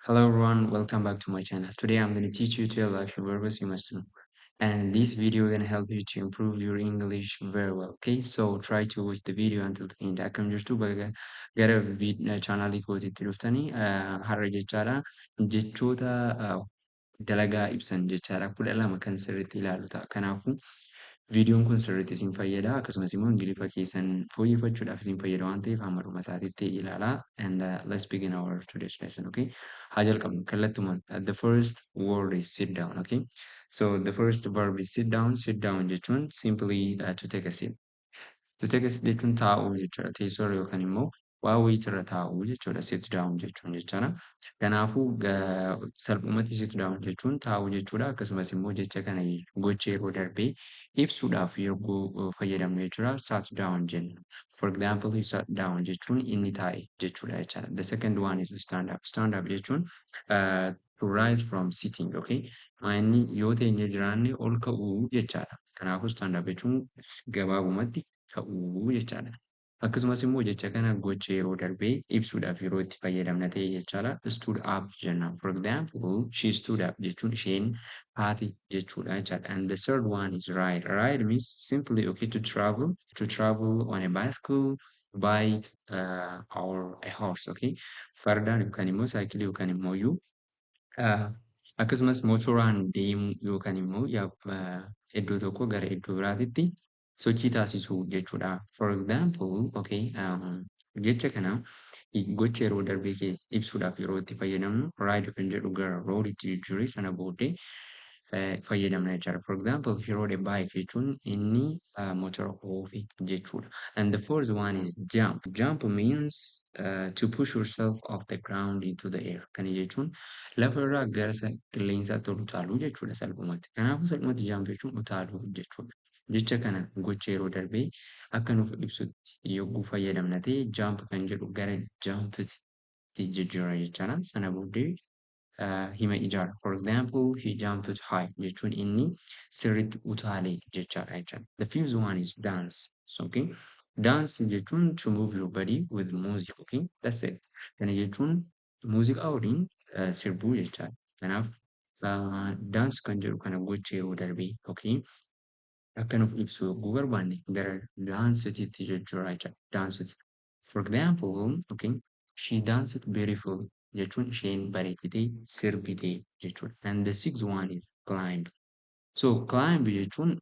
Hello everyone, welcome back to my channel. Today I'm going to teach you 12 action verbs you must know. And this video is going to help you to improve your English very well. Okay, so try to watch the video until the end. Akkam jirtu? Baga gara chaanaalii kootiitti dhuftanii. Har'a jechaadha jechoota dalagaa ibsan jechaadha 12 kan sirriitti ilaalu ta'a. Kanaafuu viidiyoon kun sirriitti isin fayyada, akkasumas immoo Ingiliffa keessan fooyyeffachuudhaaf isin fayyada waan ta'eef hamma dhuma isaatiitti ilaalaa. And let's begin our today's lesson, okay? Haa jalqabnu kallattumaan. The first word is sit down, okay? So the first verb is sit down. Sit down jechuun simply to take a seat. To take a seat jechuun taa'uu jechuudha. Teessoo irra yookaan immoo waa wayiitirra taa'uu jechuudha. Sit down jechuun jechaadha. Kanaafuu salphumatti sit down jechuun taa'uu jechuudha. Akkasumas immoo jecha kana gocha yeroo darbee ibsuudhaaf yogguu fayyadamnu jechuudha. Sat down jenna. For example, he sat down jechuun inni taa'e jechuudha jechaadha. The second one is stand up. Stand up jechuun to rise from sitting, okay? Inni yoo teenye jiraanne ol ka'uu jechaadha. Kanaafuu stand up jechuun gabaabumatti ka'uu jechaadha. Akkasumas immoo jecha kana gocha yeroo darbee ibsuudhaaf yeroo itti fayyadamna ta'e jechaadha. Stood up jenna. For example, she stood up jechuun isheen kaate jechuudha jechaadha. And the third one is ride. Ride means simply, okay, to travel on a bicycle, bike, or a horse, okay? Fardaan yookaan immoo saayikilii yookaan immoo iyyuu akkasumas motoraan deemuu yookaan immoo iddoo tokkoo gara iddoo biraatitti sochii taasisuu jechuudha. For example, okay, jecha kana gocha yeroo darbee ibsuudhaaf yeroo itti fayyadamnu ride kan jedhu gara rode itti jijjiirree sana booddee fayyadamna jechaadha. For example, he rode a bike jechuun inni motora oofe jechuudha. And the fourth one is jump. Jump means to push yourself off the ground into the air. Kana jechuun lafa irraa gara qilleensaatti ol utaaluu jechuudha salphumatti. Kanaafuu salphumatti jump jechuun utaaluu jechuudha. Jecha kana gocha yeroo darbee akka nuuf ibsutti yogguu fayyadamna ta'e jump kan jedhu gara jumped tti jijjiirra jechaadha. Sana booddee hima ijaara. For example, he jumped high jechuun inni sirriitti utaale jechaadha jechaadha. The fifth one is dance. So, okay. Dance jechuun to move your body with music. Okay. That's it. Kana jechuun muuziqaa waliin sirbuu jechaadha. Kanaaf dance kan jedhu kana gocha yeroo darbee, okay, akka nuuf ibsu yogguu barbaanne gara danced itti jijjiirra jechaadha. Danced. For example, okay, she danced beautifully jechuun isheen bareechitee sirbite jechuudha. And the sixth one is climb. So climb jechuun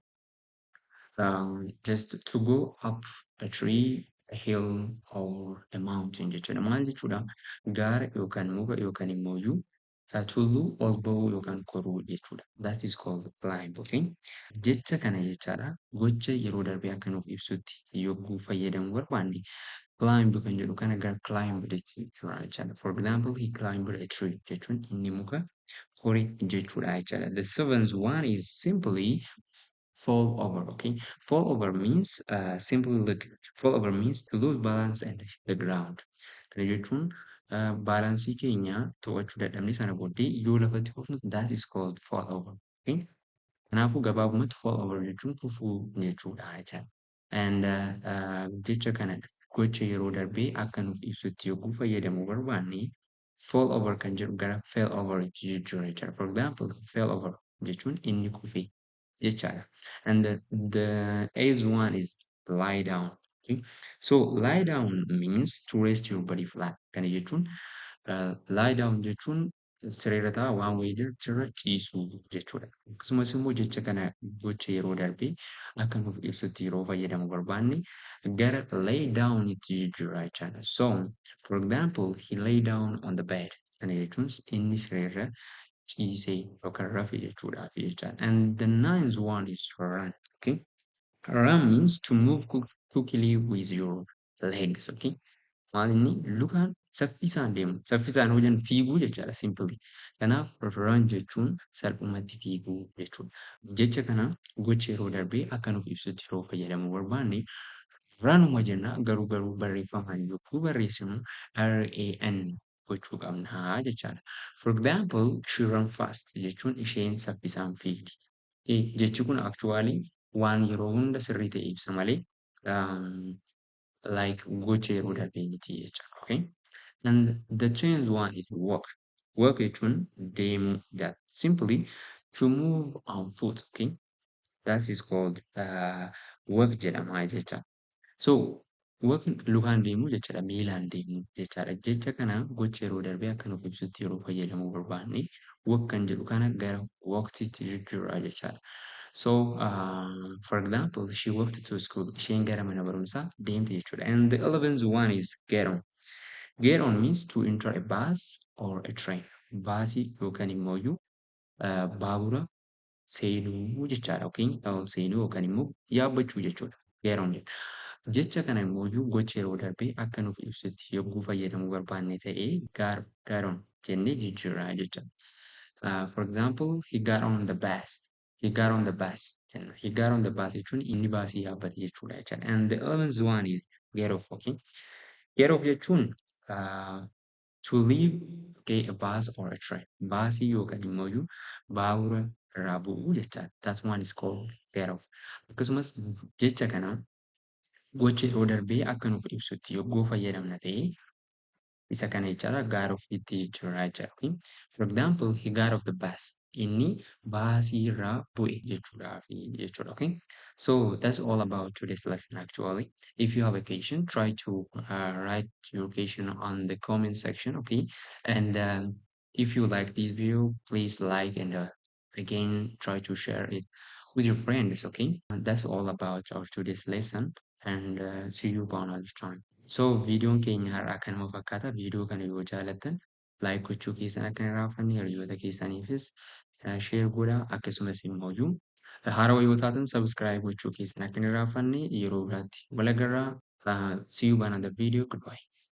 just to go up a tree, a hill or a mountain jechuudha. Maal jechuudha? Gaara yookaan muka yookaan immoo iyyuu tulluu ol ba'uu yookaan koruu jechuudha. That is called climb, okay? Jecha kana jechaadha gocha yeroo darbee akka nuuf ibsutti yogguu fayyadamuu barbaanne climb kan jedhu kana gara climbed itti jijjiirra jechaadha. For example, he climbed a tree jechuun inni muka kore jechuudha jechaadha. The seventh one is simply fall over, okay? Fall over means simply, look, fall over means to lose balance and hit the ground. Kana jechuun baalaansii keenya to'achuu dadhabne sana booddee yoo lafatti kufnu that is called fall over. Okay? Kanaafuu gabaabumatti fall over jechuun kufuu jechuudha jechaadha. And jecha kana gocha yeroo darbee akka nuuf ibsutti yogguu fayyadamuu barbaanne fall over kan jedhu gara fell over itti jijjiirra jechaadha. For example, fell over jechuun inni kufe jechaadha. And the eighth one is lie down. Okay? So lie down means to rest your body flat. Kana jechuun lie down jechuun sireerra taa'aa waan wayii irra ciisuu jechuudha. Akkasumas immoo jecha kana gocha yeroo darbee akka nuuf ibsutti yeroo fayyadamu barbaanne gara lay down itti jijjiirra jechaadha. So for example, he lay down on the bed. Kana jechuun inni sireerra ciisee yookaan rafe jechuudhaaf jechaadha. And the ninth one is run. Okay? Run means to move quickly with your legs. Okay? Maal inni lukaan saffisaan deemu. Saffisaan hoo jennu fiiguu jechaadha simply. Kanaaf run jechuun salphumatti fiiguu jechuudha. Jecha kana gocha yeroo darbee akka nuuf ibsutti yeroo fayyadamuu barbaanne runuma jenna, garuu barreeffamaan yogguu barreessinu RAN gochuu qabna jechaadha. For example, she ran fast jechuun isheen saffisaan fiigdi. Jechi kun actually waan yeroo hunda sirrii ta'e ibsa malee like gocha yeroo darbee miti jechaadha. Okay? And the tenth one is walk. Walk jechuun deemuu. That simply to move on foot. Okay. That is called walk jedhama jecha. So walk lukaan deemuu jechaadha. Miilaan deemuu jechaadha. Jecha kana gocha yeroo darbee akka nuuf ibsutti yeroo fayyadamuu barbaanne, walk kan jedhu kana gara walked jijjiirra jechaadha. So for example, she walked to school. Isheen gara mana barumsaa deemte jechuudha. And the 11th one is get on. Get on means to enter a bus or a train. Baasii yookaan immoo baabura seenuu jechaadha. Okay? Seenuu yookaan immoo yaabbachuu jechuudha. Get on jedha. Jecha kana immoo gocha yeroo darbee akka nuuf ibsutti yogguu fayyadamuu barbaanne ta'ee, got on jennee jijjiirra jecha. For example, he got on the bus. He got on the bus. He got on the bus jechuun inni baasii yaabbate jechuudha jechaadha. And the 11th one is get off. Okay? Get off jechuun to leave, okay, a bus or a train. Baasii yookaan immoo baabura irraa bu'uu jechaadha. That one is called get off. Akkasumas jecha kana gocha yeroo darbee akka nuuf ibsutti yogguu fayyadamna ta'ee, isa kana jechaadha, got off itti jijjiirraa jechaadha. For example, he got off the bus. Inni baasii irraa bu'e jechuudhaafi jechuudha. Okay? So that's all about today's lesson, actually. If you have a question, try to write your question on the comment section. Okay? And if you like this video, please like and again try to share it with your friends. Okay? And that's all about our today's lesson. And see you another time. So viidiyoon keenya har'aa kanuma fakkaata. Viidiyoo kana yoo jaalattan like gochuu keessan akka hin irraanfanne, hiriyoota keessaniifis share godhaa, akkasumas immoo haarawaa yoo taatan subscribe gochuu keessan akka hin irraanfanne. Yeroo biraatti wal agarraa. See you by another video. Goodbye.